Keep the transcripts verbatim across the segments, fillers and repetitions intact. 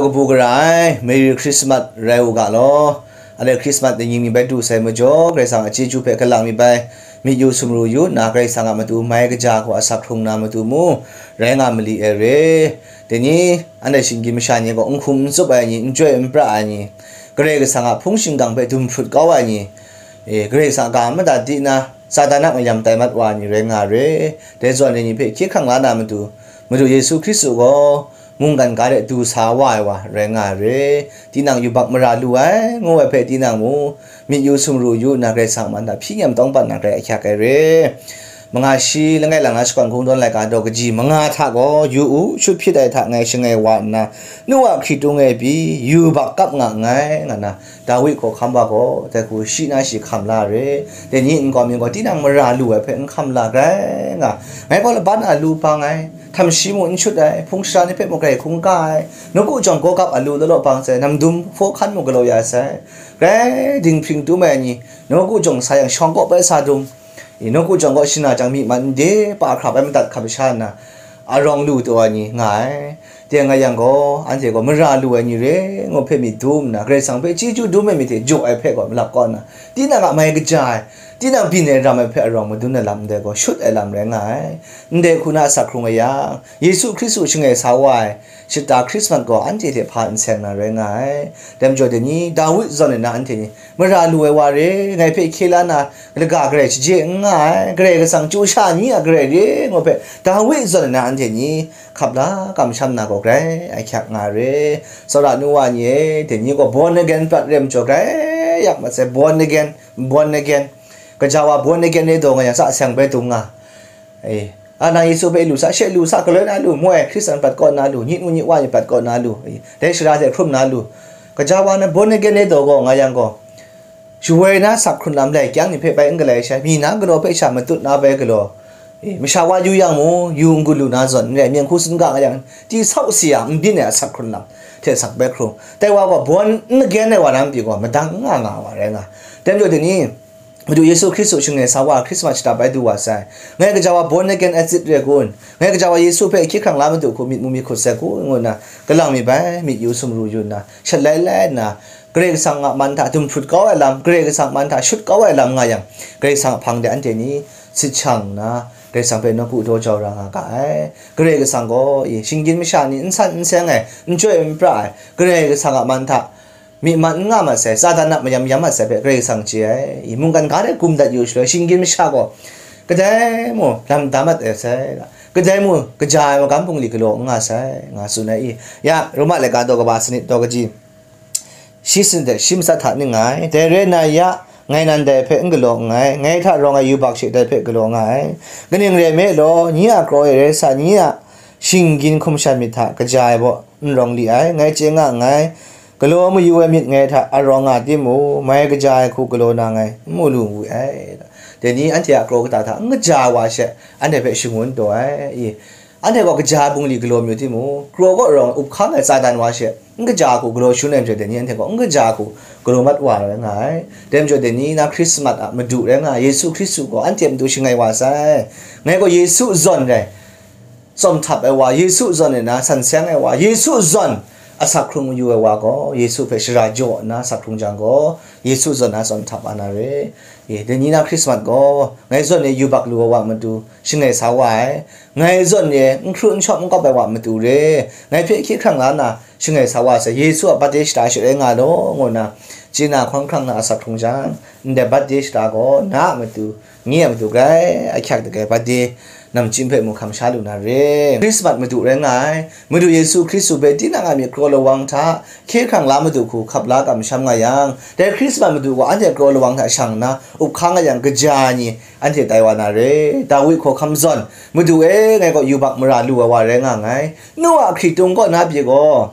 Kabu gara ai, Merry Christmas rai u ga law. Anhte Christmas ni ning mi bai du sai majaw, Karai Kasang a chyeju hpe galang mi bai, myit yu sumru yu nna, Karai Kasang a matu mai kaja hku asak hkrung na matu mu, rai nga mali ai re. Dai ni, anhte shinggyim masha ni gaw n hkum n tsup ai ni, n chyoi n pra ai ni, Karai Kasang a hpung shingkang hpe dum hprut kau ai ni, e, Karai Kasang a ga mada di nna, Satan a mayam tai mat wa ai ni rai nga re. Dai zawn ni hpe hkye hkrang la na matu, Madu Yesu Hkristu gaw mungkan ga de du sa wa ai wa rai nga re. Tinang yubak mara lu ai, ngu ai hpe tinang mu, myit yu sumru yu nna, Karai Kasang a man hta hpyi nyam tawng pat na grai ahkyak ai re. Manga shi langai lang na shakawn hkungdawn laika daw kaji manga hta gaw, yu u, shut hpyit ai hta ngai shangai wa nna, nu a hkritung e pyi, yubak kap nga nngai, nga na, Dawi hkawhkam wa gaw, dai hku shi na shi hkam la re. Dai ni nkau mi gaw tinang mara lu ai hpe n hkam la grai nga. Ngai gaw laban a lu bang ai, htam shi mung n shut ai, hpung shara ni hpe mung grai hkungga ai, nawku jawng gawgap a lu law law bang sai, namdum hpaw hkan mung galaw ya sai, grai dinghpring tum ai ni, nawku jawng sa yang shawng kaw bai sa dum, i, nawku jawng gaw shana jang myi man n de, pa hkrap ai madat hkap sha nna, arawng lu taw ai ni nga ai. Teng nga yang gaw, anhte gaw mara lu ai ni re, ngu hpe myit dum nna, Karai Kasang hpe chyeju dum ai myit hte jaw ai hpe gaw malap kaw nna, tinang a mai kaja ai, tinang byin ai ram ai hpe arawng madun ai lam ndai gaw shut ai lam rai nga ai. Ndai hku na asak hkrung ai yang, Yesu Hkristu shangai sa wa ai shata Hkrismat gaw anhte hte hpa n seng na rai nga ai. Dai majaw dai ni, Dawi zawn ai na anhte ni, mara lu ai wa re, ngai hpe hkye la na, laga garai shaje n nga ai, Karai Kasang chyu sha ni a garai re, ngu hpe Dawi zawn ai na anhte ni, hkap la kamsham na gaw grai ahkyak nga re. Tsawra nu wa ni e, dai ni gaw born again prat re majaw grai yak mat sai, born again, born again. Kaja wa born again re daw nga yang sa seng bai dung nga. E, a nang Yesu hpe lu sa, she lu sa, galoi na lu, moi, Hkristan prat kaw na lu, nyit ngu nyit wa ni prat kaw na lu, e, dai shara hte hkrum na lu. Kaja wa na born again re daw gaw nga yang gaw, shawoi na sak hkrun lam lai kyang ni hpe bai n galai sha, mi na galaw hpe sha matut na bai galaw, e, masha wa yu yang mung, yu n gun lu na zawn, n rai, myen hku tsun ga nga yang, ti sau si a n byin ai a sak hkrun lam hte sak bai hkrung. Dai wa gaw born again ai wa na mapyi gaw, madang n nga nga wa rai nga. Dai majaw dai ni, Madu Yesu Hkristu shangai sa wa Hkrismat shata bai du wa sai. Ngai kaja wa born again as it re kun? Ngai kaja wa Yesu hpe hkye hkrang la madu hku myit mu myit hkut sai kun? Ngu nna, kalang mi bai myit yu sumru yu nna, shat lai lai nna, Karai Kasang a man hta dum hprut kau ai lam, Karai Kasang a man hta shut kau ai lam nga yang, Karai Kasang a hpang de anhte ni sit shang nna, Karai Kasang hpe nawku daw jau ra nga ga ai. Karai Kasang gaw, i, shinggyim masha ni n san n seng ai, n chyoi n pra ai, Karai Kasang a man hta myi man n nga mat sai, Satan a mayam yam mat sai hpe Karai Kasang chye ai. I, mungkan ga de gum dat yu shaloi, shinggyim masha gaw kadai mung lam da mat ai sai, kadai mung kaja ai magam bungli galaw n nga sai, nga tsun ai i. Ya, Roma laika daw kaba sanit daw kaji, shi sanit hte shi matsat hta ning nga ai. Dai rai nna ya, ngai nan dai hpe n galaw nngai, ngai hta rawng ai yubak she dai hpe galaw nga ai. Kaning rai nme law, nye a kraw e rai sa, nye a shinggyim hkum shan myit hta kaja ai baw n rawng li ai, ngai chye nga nngai. Galaw mayu ai myit ngai hta arawng nga timung, mai kaja ai hku galaw na ngai n mu lu wu ai. Dai ni anhte a kraw kata hta n kaja ai wa she, anhte hpe shangun taw ai. I, anhte gaw kaja ai bungli galaw mayu timung, kraw kaw rawng up hkang ai Satan wa she, n kaja ai hku galaw shangun ai majaw, dai ni anhte gaw n kaja ai hku galaw mat wa rai nga ai. Dai majaw, dai ni na Hkrismat a Madu rai nga ai Yesu Hkristu gaw anhte a matu shangai wa sai. Ngai gaw Yesu zawn rai, tsawm htap ai wa, Yesu zawn e na san seng ai wa, Yesu zawn asak hkrung mayu ai wa gaw, Yesu hpe shara jaw nna asak hkrung jang gaw, Yesu zawn na tsawm htap wa na re. E, dai ni na Hkrismat gaw, ngai zawn e yubak lu ai wa matu, shangai sa wa ai. Ngai zawn e n hkru n shawp n kawp ai wa matu re. Ngai hpe hkye hkrang la nna, shangai sa wa sai, Yesu a birthday shata she rai nga law, ngu nna, chye na hkawng hkrang na asak hkrung jang, ndai birthday shata gaw, na a matu, nye a matu grai ahkyak dai ai birthday namchying hpe mung hkam sha lu na re. Hkrismat Madu rai nga ai, Madu Yesu Hkristu hpe tinang a myit kraw lawang hta hkye hkrang la madu hku hkap la kamsham nga yang, dai Hkrismat Madu gaw anhte kraw lawang hta shang nna up hkang nga yang, kaja ai ni anhte tai wa na re. Dawi hkawhkam zawn, Madu e, ngai gaw yubak mara lu ai wa rai nga nngai, nu a hkritung kaw na pyi gaw,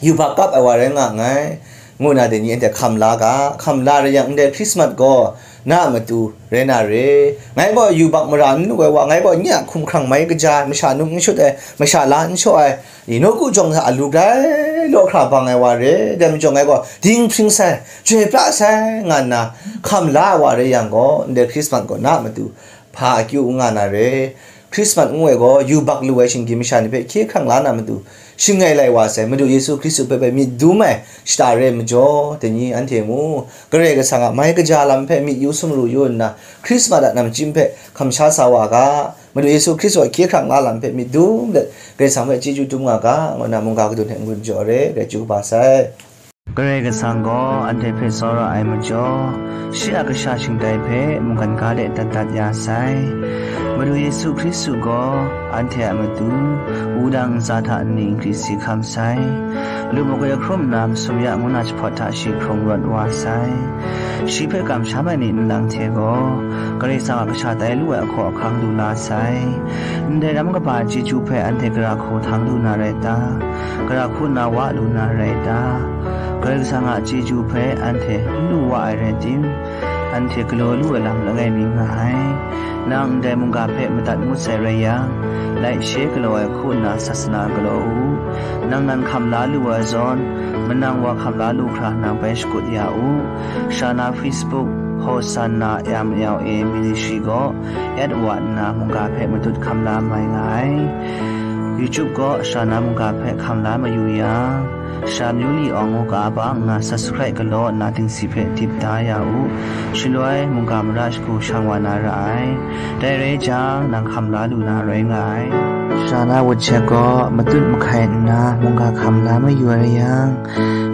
yubak kap ai wa rai nga nngai, ngu na dai ni anhte hkam la ga, hkam la rai yang, ndai Hkrismat gaw na a matu rai na re. Ngai gaw yubak mara n lu ai wa, ngai gaw nye a hkumhkrang mai kaja ai, masha num n shut ai, masha la n shaw ai, i, nawku jawng hta a lu grai law hkra bang ai wa re. Dai majaw ngai gaw dinghpring sai, chyoi pra sai, nga nna hkam la ai wa rai yang gaw, ndai Hkrismat gaw na a matu hpa akyu n nga na re. Hkrismat ngu ai gaw, yubak lu ai shinggyim masha ni hpe hkye hkrang la na matu, Shing ai lai wa sai, Madu Yesu Hkristu hpe bai myit dum ai shata re ai majaw, dai ni anhte mung, Karai Kasang a mai kaja lam hpe myit yu sumru yu nna, Hkrismat a namchyim hpe hkam sha sa wa ga, Madu Yesu Hkristu a hkye hkrang la lam hpe myit dum let, Karai Kasang hpe chyeju dum nga ga, ngu nna mungga kadun hte n-gun jaw re, grai chyu kaba sai. Karai Kasang gaw anhte hpe tsawra ai majaw, shi a kasha shingtai hpe mungkan ga de dat dat ya sai. Madu Yesu Hkristu gaw anhte a matu wudang ntsa hta nni n hkri si hkam sai. Lup makoi hkrum nna masum ya ngu na jahpawt hta shi hkrung rawt wa sai. Shi hpe kamsham ai ni nlang hte gaw, Karai Kasang a kasha tai lu ai ahkaw ahkang lu la sai. Ndai ram kaba chyeju hpe anhte gara hku htang lu na rai ta? Gara hku na wa lu na rai ta? Karai Kasang a chyeju hpe anhte n lu wa ai rai tim, anhte galaw lu ai lam langai mi nga ai. Nang ndai mungga hpe madat ngut sai rai yang, like share galaw ai hku nna sasana galaw u. Nang nan hkam la lu ai zawn, manang wa hkam la lu hkra nang bai shakut ya u. Shana Facebook, Hosanna M L A Ministry gaw add wa nna mungga hpe matut hkam la mai nga ai. YouTube gaw Shana mungga hpe hkam la mayu yang, Sha Myu Li Awng ngu ga ba nna subscribe galaw nna dingsi hpe dip da ya u. Shaloi mungga mara shagu shang wa na ra ai. Dai rai jang, nang hkam la lu na rai nga ai. Shana WhatsApp gaw matut mahkai nna mungga hkam la mayu ai yang,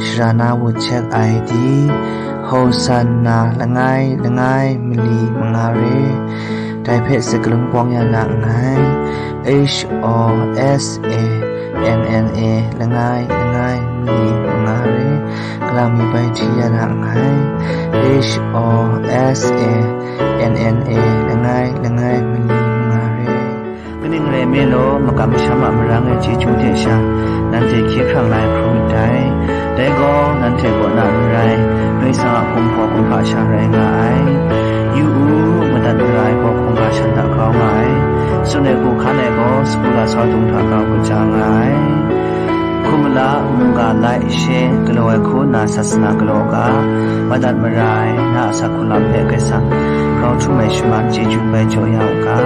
Shana WhatsApp I D, Hosanna langai langai mali manga re, dai hpe sakalun pawng ya na nngai. H O S A N N A langai langai mali manga re, kalang mi bai hti ya na nngai. H O S A N N A langai langai mali manga re. Kaning rai nme law, makam masham a marang ai chyeju hte sha, nanhte hkye hkrang la ai hkrum myit dai. Dai gaw, nanhte kaw na n rai, Karai Kasang a kumhpaw kumhpa sha rai nga ai. Yu u, madat mara ai gaw hkungga shan hta grau nga ai. Tsun ai hku hkan ai gaw, sagu lasau dung hta grau kaja nga ai. Hkum mala, mungga like, share galaw ai hku nna sasana galaw ga, madat mara ai na a asak hku lam hpe Karai Kasang grau htum ai shaman chyeju bai jaw ya u ga.